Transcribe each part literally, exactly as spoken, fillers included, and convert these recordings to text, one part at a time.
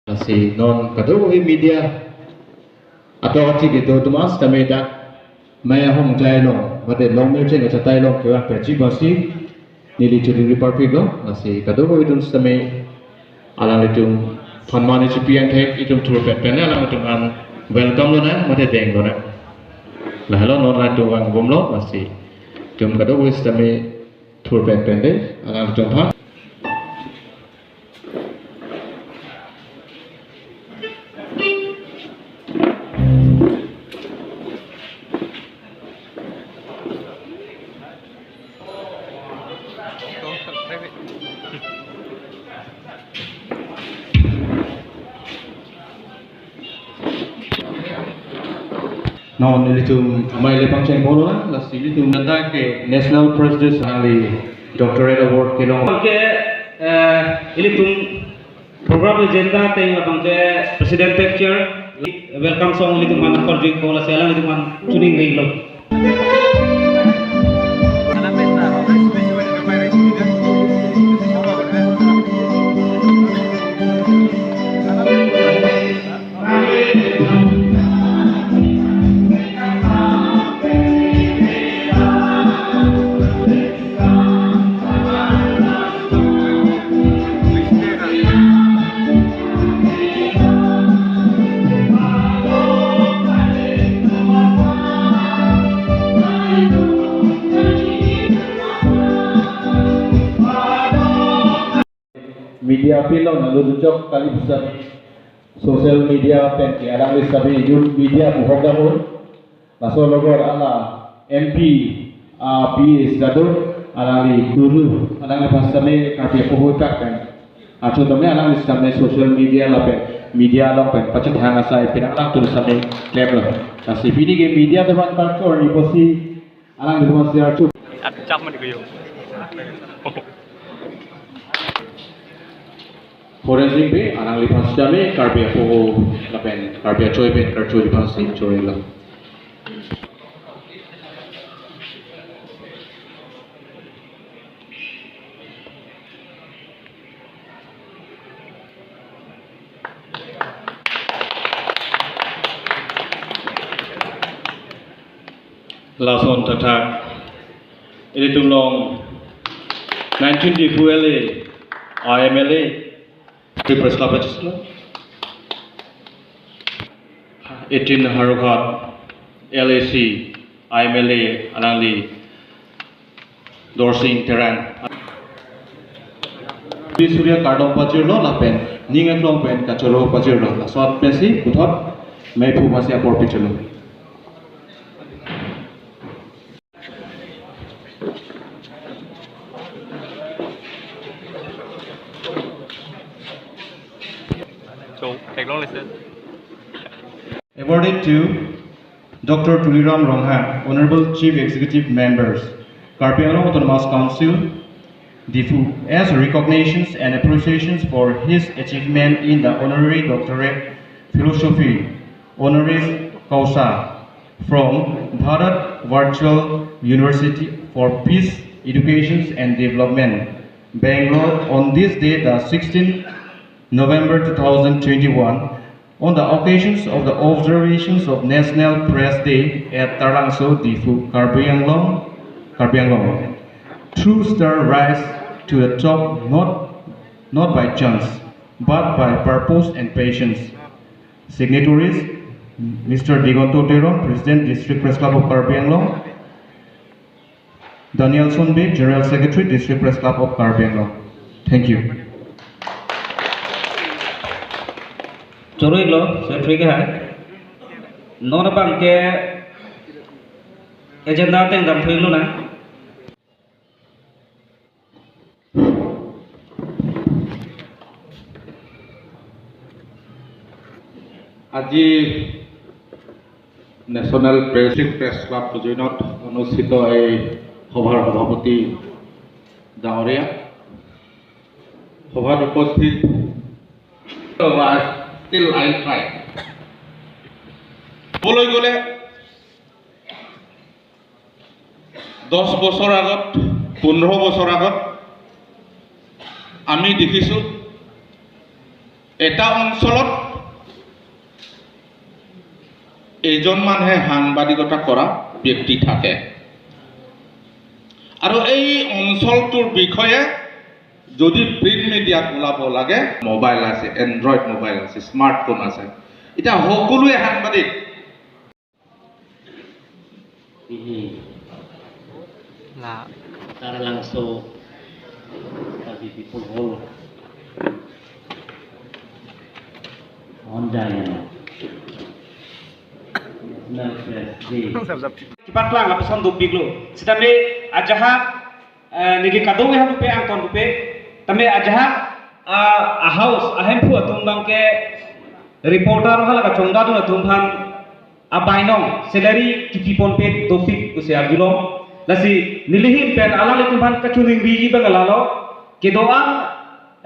Lasi non kadokave media ato achi kedo atum sitame dak mei ahongjai along, mate longmircheng achatai along kevang pachibasi neli churi parpiklo. Lasi kadokave atum sitame alanglitum aphan mane chipi angthek itum thurpet pen alanglitum an welcome lonang mate deng lonang. Lahelo non alanglitum vangbomlo, lasi itum kadokave sitame thurpet pen dei alanglitum aphan. Non ilitum amei le pangcheng bolo na, lasi ilitum nanda ke National Press Day sali doctorate award kelong. Ke, eh, ilitum program agenda ateng labang ke President Picture welcome song ilitum man korjui ko, lasi alanglitum an chuning ring lo. Media pilon lalu jok kali bisa social media pen ke alangli sitame youth media buhok damur. Laso logot ala M P, ah, P S jadu, alangli dulu, alangli pas sitame Karbi apoho tak pen. Achu tame alangli sitame social media lapen media along pen pachethang asai pen alangtum sitame klemlo. Lasi pini ke media teman culture ni posi alangtum si archu. At chap mani kuyo. Forensik pe alangli pas sitame Karbi apoho lapen Karbi achoi pen karcho di pas si chorilo. Lason thakthak ilitum along nineteen Diphu L A, I M L A, District Press Club acheslo. Eighteen Howraghat L A C, I M L A alangli Dorsing Terang. Di Surya kardom pajirlo lapen ning aklong pen kachoro pajirlo. Laso pensi puthot meiphu masi apor pijirlo. So, take long lesson. Awarded to Doctor Tuliram Ronghang, Honorable Chief Executive Members, Karbi Anglong Autonomous Council, Diphu, as recognitions and appreciations for his achievement in the honorary doctorate philosophy, honoris causa, from Bharat Virtual University for Peace, Education and Development, Bangalore, on this day, the sixteenth November two thousand twenty-one, on the occasions of the observations of National Press Day at Taralangso, Diphu, Karbi Anglong, Karbi Anglong. True star rise to the top not, not by chance, but by purpose and patience. Signatories, Mister Digonto Teron, President, District Press Club of Karbi Anglong, Danielson Bey, General Secretary, District Press Club of Karbi Anglong. Thank you. Choro-iklo, Secretary ke hai. Non abang ke agenda ateng damthu-iklo na. আজি national press, press club উজ্জয়িনীত অনুষ্ঠিত এই সভাৰ সভাপতি ডাঙৰীয়া, সভাত উপস্থিত, still I try। ক'বলৈ গ'লে দহ বছৰ আগত, পোন্ধৰ বছৰ আগত আমি দেখিছোঁ এটা অঞ্চলত এজন মানুহে সাংবাদিকতা কৰা ব্যক্তি থাকে আৰু এই অঞ্চলটোৰ বিষয়ে যদি প্ৰিণ্ট মিডিয়াত ওলাব লাগে, মোবাইল আছে, এণ্ড্ৰইড মোবাইল আছে, স্মাৰ্টফোন আছে, এতিয়া সকলোৱে সাংবাদিক। Ini La Taralangso Tabi People Hall, Honda yan, National Press Day. Kipaklang lapuson dopiklo. Sitame ajahak eh, neli kadokave atum pe angton pe. Tame ajahak ah, a house ahemphu atum abangke reporter hala kachongdadun atum aphan abainong salary kipi ponpe dopik pusi arjulong. Lasi neli ahin pen alanglitum aphan kachiningriji abang lalo, kedo-an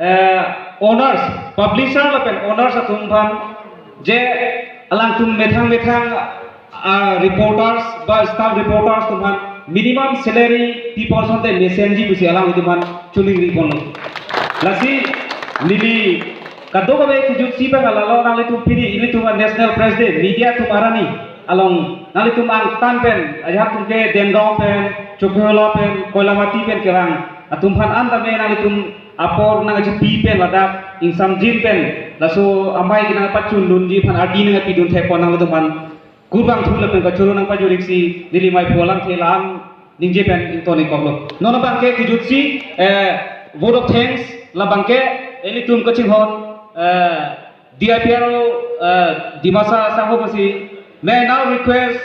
eh, owners, publisher lapen owners atum aphan je alangtum methang methang ah, reporters ba staff reporters atum aphan minimum salary pi pon asonte mesenji pusi alanglitum aphan chiningri ponlo. Lasi neli kadokave kejutsi abang lalo, nanglitum pini ilitum a National Press Day media atum arni along nanglitum angtan pen ajahak atum ke Dengaon pen, Chokihola pen, Koilamati pen kevang atum aphan an tame nanglitum apor nangchipi pen ladak ingsamjin pen laso amei kenangpachundunji aphan ardi nangpidun thek pon, nanglitum aphan kurvangthu lapen kachoro nangpajoriksi neli maiphu alam thelam ningje pen ington ingkoklo. Non abangke kejutsi eh, vote of thanks labangke ilitum kachinghon eh, D I P R O eh, Dimasa sangho pusi. May I now request